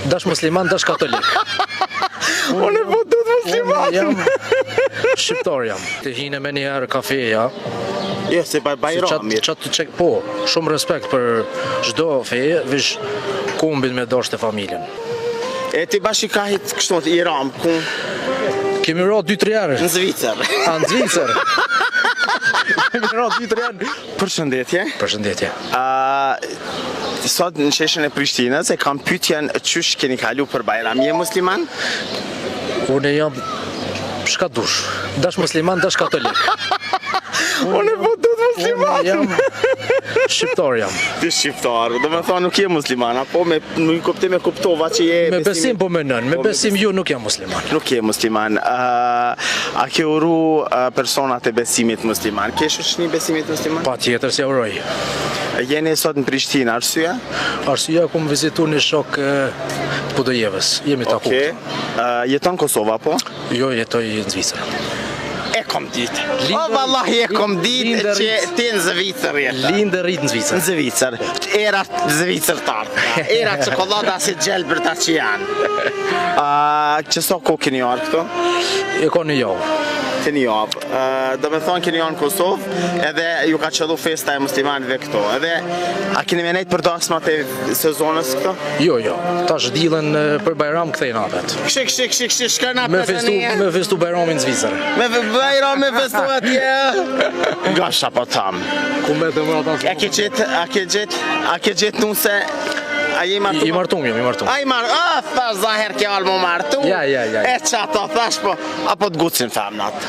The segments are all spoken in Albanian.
Dash musliman, dash katolik. Unë po du të musliman. Unë jam shqiptar jam. Të hine me njëherë kafeja. Jo, se baj bajrami. Qatë të qek, po, shumë respekt për çdo fe, veç kombin me dashtë e familjen. E ti bash i kahit kështu i ram, ku? Kemi ra 2-3 herë. Në Zvicër. A, në Zvicër. Kemi ra 2-3 herë. Përshëndetje. Përshëndetje. Ë sot në sheshin e Prishtinës e kam pyetjen qysh keni kalu për Bajram. Je musliman? Unë jam çka dush. Dash musliman, dash katolik. Unë po du të musliman. Unë jam shqiptar jam. Ti shqiptar, do me thonë nuk je musliman, apo me në kuptim e kuptova që je Me besim po menon, me po, besim ju nuk jam musliman. Nuk je musliman. Uh, a ke uru uh, personat e besimit musliman? Ke shoqni besimit musliman? Patjetër se uroj. Jeni sot në Prishtinë, arsyeja? Arsyeja kum vizitu një shok të Podujevës. Jemi taku. Okej. Uh, jeton në Kosovë apo? Jo, jetoj në Zvicër. E kom ditë. O vallahi e kom ditë që ti në Zvicër jeton. Lind e rrit në Zvicër. Në Zvicër. Era Zvicër tartë. Era çokollada si gjelbërta që janë. A, që sa kohë keni ardhur këtu? E ka një javë. Të një javë. Do me thonë keni ardhur në Kosovë edhe ju ka qëllu festa e muslimanëve këtu. Edhe a keni me nejtë për dasmat e sezonës këtu? Jo, jo. Tash dilën për Bajram kthejnë apet. Kshi, kshi, kshi, kshi, shkën apet me festu, me festu Bajramin në Zvicër. Me Bajram me festu atje. Gasha po tham. Ku me të më ata? A ke gjetë, a ke gjetë, a ke gjetë nuse A je i martu? I martum jam, i martum. A i martum, a thash zaher ke alë mu martu. Ja, ja, ja. E qato thash po, apo të gucin femnat.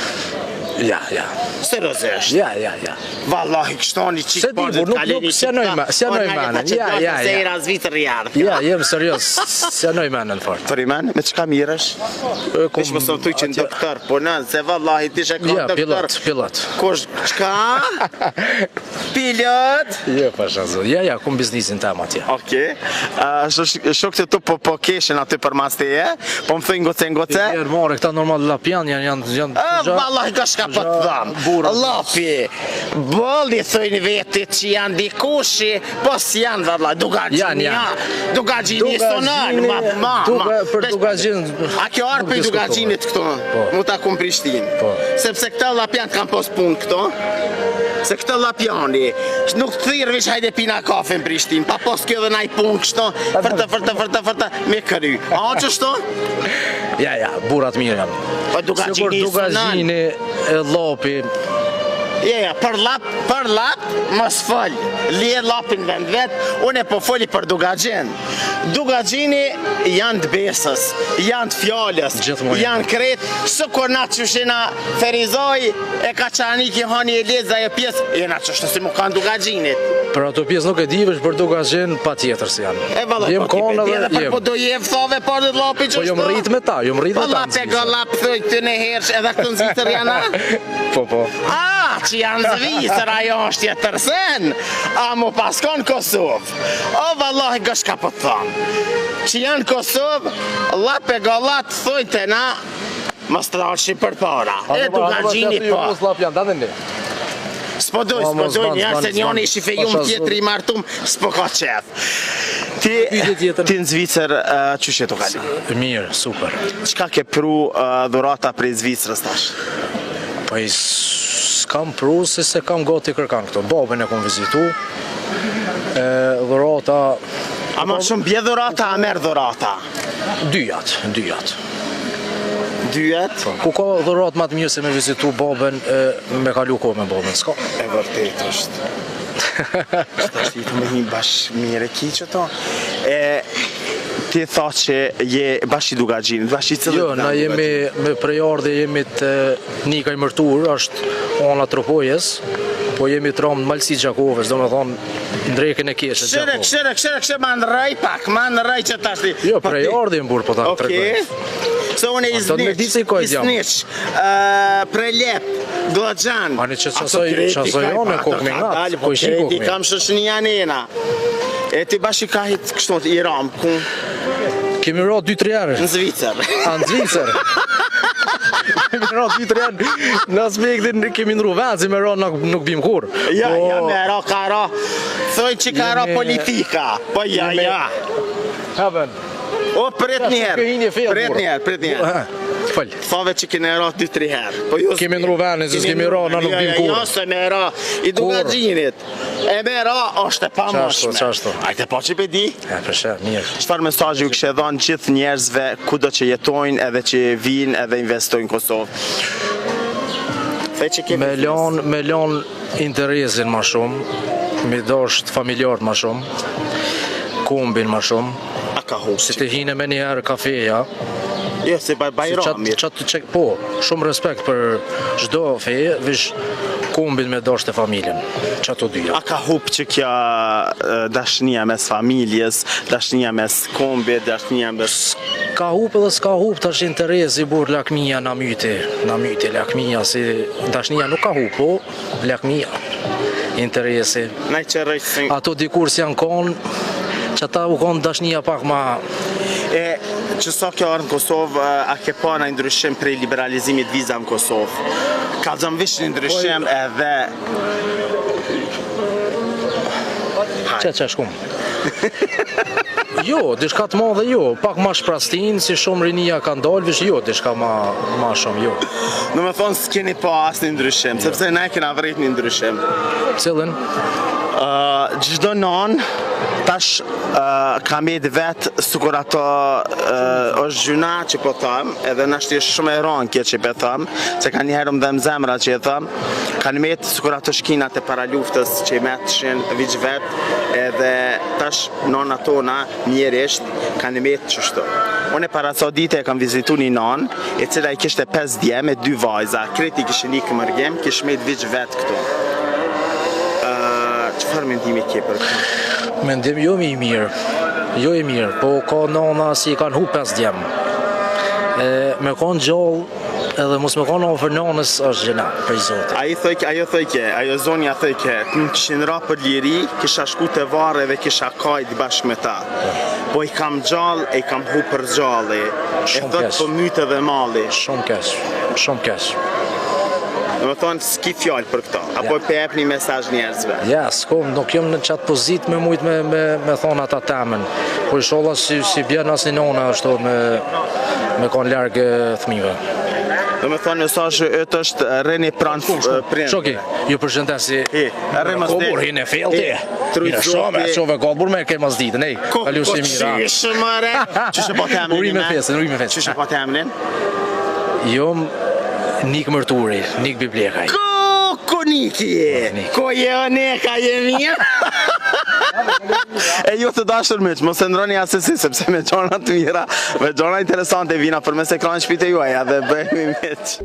Ja, ja. Seriozisht. Ja, ja, ja. Vallahi kështu një çik po nuk nuk s'janoj më, s'janoj më. Ja, ja, ja. Se era Zvicër jardh. Ja, jem serioz, s'janoj më në fort. Për me çka mirresh? Kush më sot thuj që në doktor, po në se vallahi ti je ja, doktor. Pilot, pilot. Kush çka? Pilot? Jo, pasha zot. Ja, ja, kum biznisin tam atje. Okej. Okay. Shokët e tu po po keshin aty përmas teje, po më thojnë ngoce ngoce. Ti more, këta normal llapjan janë janë janë. Ah, vallahi ka shka po të tham. Llapi. Bolli thojnë vetit që janë dikushi, po s'janë valla, Dukagjini. Janë, janë. Dukagjini sonon, ma ma. Duka për Dukagjin. A kjo ardh prej Dukagjinit këtu? Po. Mu taku në Prishtinë. Po. Sepse këta llapjan kanë pas punë këto. Se këta llapjani, nuk të thirr veç hajde pina kafe në Prishtinë, pa pas kjo dhe naj punë kështu, fërtë, fërtë, fërtë, fërtë, me kry. A o qështu? Ja, ja, burrat mirë janë. Po Dukagjini Dukagjini e llapi. Ja, ja, për llap, për llap, mos fol. Lije llapin vend vet, unë po foli për Dukagjin. Dukagjini janë të besës, janë të fjalës, janë krejt, sikur na qysh jena Ferizaj e Kaçaniki Hani e Lezha ajo pjesë, jena qështu si mu kanë Dukagjinit. Për ato pjesë nuk e di, veç për Dukagjin patjetër se janë. E valla, Jem po ti konë pe di edhe edhe për jem. Podujevë thove por dhe llapi Po qështu. jom rrit me ta, jom rrit Po me ta. llap në e Zvicër. gollap thoj këty në hersh edhe këtu në Zvicër janë a? Po po. A, që janë në Zvicër, ajo është tjetër sen. A mu pas kon Kosovë. O vallahi gëshka po të tham. Që janë në Kosovë, llap e gollat thoj të na, mos të dalshi përpara. E Dukagjini po. Llap janë, da ne. S'po doj, Po, s'po mos doj, ban, njerë s'ban, se njoni s'ban. i shifejum Pasha tjetri i martum, s'po ka qef. Ti, Pyetje tjetër? ti në Zvicër, uh, qysh je tu kalu? Mirë, super. Çka ke pru uh, dhurata prej Zvicrës tash? Po i s'kam pru se se kam gati kërkan këto. Babën e kom vizitu. E, dhurata A ma shumë bje dhurata, a merr dhurata? dyjat, dyjat. Dyjat? Po, ku ka dhurat më të mirë se me vizitu babën e me kalu kohë me babën, s'ka. E vërtet është. Tash ti të më një bash mirë e ki që to. E, ti tha që je bash i Dukagjinit, bash i cilët Jo, na jemi me prejardhje jemi të Nikaj Mërtur, është ona Tropojës, po jemi të ramë në Malësi Gjakovës, do me thonë ndrekën e keqe Këshire, Gjakovë. këshire, këshire, këshire, ma ndrroj pak, ma ndrroj që tash ti. Jo, Po ti- prejardhje në burë, po ta Okej. tregoj. Se unë i do të me zniq, ditë se i ka i jam. zniq, ë, Prelep, Gllogjan. Ani që Ato qasaj- krejt i qasaj kaj jone, pa, kokë ato me ka ngat, dalë, po po i shi krejt kokë i me. kam shoqënia nena. E ti bash i kahit kështu i ram, ku Kemi ra 2-3 herë. në Zvicër. A në Zvicër. Kemi ra 2-3 herë. Në aspektin kemi ndru vend, si me ra nuk, nuk bim kurr. Ja, Po, ja, me ra ka ra. Thoj që ka ra Jemi- politika. Po ja, jemi- ja. Heaven. O, prit një herë. Prit një herë, prit një herë. Fal. Thave që keni ra 2-3 herë. Po jo. Kemi ndru venin, se s'kemi ra, na nuk jo, bim jo, kurrë. Jo, se me ra i Dukagjinit. E me ra është e pamëshme. Qashtu, qashtu. Ajte po që pe di. E, për shë, mirë. Çfarë mesazhi ju kishe dhënë gjithë njerëzve kudo që jetojnë edhe që vijnë edhe investojnë në Kosovë? The që ke Me lon, me lon interesin ma shumë, me dosht familjarët ma shumë, kombin ma shumë. A ka hup? Si të hine me njëherë kafeja. Jo, se baj bajrami. Si qatë, qatë, po, shumë respekt për çdo fe, veç kombin me dosht e familjen. Qato dyja. A ka hup që kja dashnia mes familjes, dashnia mes kombit, dashnia mes... Ka hup edhe s'ka hup, tash interesi burr lakmia na myti, na myti lakmia, si dashnia nuk ka hup, po lakmia, interesi. Na i qërëj si... Ato dikur si janë konë, që ata u konë dashnia pak ma... E, që sa ke ardhë në Kosovë, a ke pa naj ndryshim prej liberalizimit viza në Kosovë? Kallzom veç një ndryshim po, edhe... Që që shkum? Jo, diçka të madhe jo, pak ma shprastin, si shumë rinia kanë dalë, veç jo, diçka ma, ma shumë jo. Domethonë, s'keni pa asnjë ndryshim, jo. sepse na e kena vrejt një ndryshim. Cilin? Uh, çdo nanë, tash uh, ka met vet, sikur ato uh, është gjynah që po tham, edhe nashti është shumë e ranë kjo që po tham, se ka njëherë më dhem zemra që e tham, kanë met sikur ato shkinat e paraluftës që i metshin veç vet, edhe tash nonat tona mjerisht kanë met qështu. Unë para ca dite e kam vizitu një nanë, e cila i kishte 5 djem e 2 vajza, krejt i kishin ikë mërgim, kish met veç vet këtu. Çfarë mendimi ke për këtë? Mendim jo i mirë, jo i mirë, po ka nona si i kanë hup 5 djem. E, me konë gjallë, Edhe mos me konë afër nanës është gjynah, prej Zotit. Ai thojke, ajo thojke, ajo zonja thojke, të më kishin ra për liri, kisha shku te varri dhe kisha kajt bashkë me ta. Po i kam gjallë e i kam hup për gjalli. E thot po myt edhe malli. Shumë keq, shumë keq. Domethonë, s'ki fjalë për këto, apo po jep një mesazh njerëzve? Ja, s'kom, nuk jam në qatë pozitë me mujtë me, me, me thonë ata temën. Po ishalla s'i, s'i bjen asnjë nona ashtu me, Me kon larg fëmijëve. Domethonë mesazhi yt është rrini pranë prindërve. Shoki, ju përshëndes si. E, rri mos te. Burr në fell ti. Mirë, shumë, shumë ka burr me ke mas ditën, ej. Kalu si mirë. Qysh more? Qysh e po emrin? Urime festën, urime festën. Qysh e po emrin? Jo, Nik Mërturi, Nik Biblekaj. Ku, ku Niki je? Ku je o Nika, je mirë? E ju të dashur miq, mos e ndroni asesi sepse me gjona të mira, me gjona interesante vina përmes ekranit shpite juaja dhe bëhemi miq.